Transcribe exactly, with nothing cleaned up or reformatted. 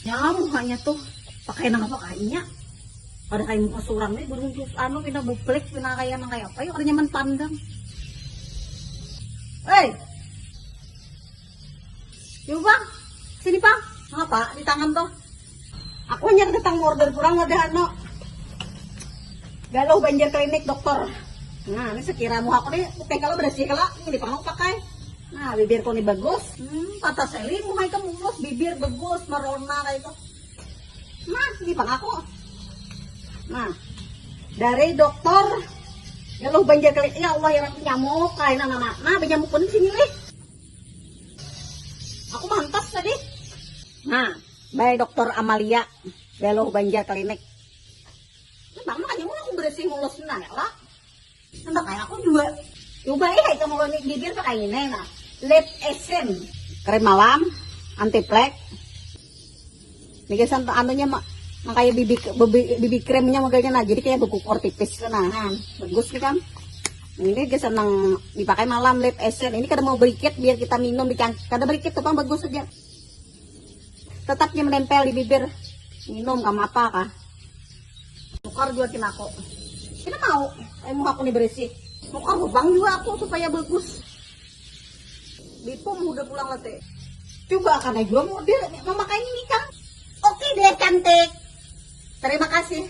Nyamuhanya tuh pakai nang apa kayaknya. Pada kayak muka surang nih burung jus anu pina buplik pina kayak nang kayak apa yuk ada nyaman pandang. Hei, yuk bang, sini bang. Apa di tangan tuh? Aku hanya datang order kurang wadah anu. Galuh Banjar Klinik dokter. Nah ini sekira muha aku nih putih kalau bersih kalau ini pangau pakai. Nah bibirku nih bagus. Hmm, patah seli muha itu mulus bibir bagus merona kayak itu. Nah ini pang aku. Nah dari dokter Galuh Banjar Klinik ya Allah ya Rabbi nyamuk kayak nama nah banyak pun sini nih. Aku mantas tadi. Nah, baik dokter Amalia Galuh Banjar Klinik. Bang makanya mau aku bersih mulus nah ya lah. Nambah kayak aku juga. Coba ya itu mulus nih bibir pakai ini nah. Lip Essence. Krim malam, anti flek. Ini kesan anunya mak makanya bibi bibi, bibi kremnya makanya nah jadi kayak buku tipis nah bagus nih kan. Ini kesan nang dipakai malam lip essence ini kada mau berikit biar kita minum di cang kada berikit tuh bang bagus aja. Tetapnya menempel di bibir. Minum kamu apa kah? Tukar juga kinako. Kita mau eh mau aku nih bersih. Tukar lubang juga aku supaya bagus. Bipum udah pulang lete. Coba akan aja mau dia memakai ini kan. Oke deh cantik. Terima kasih.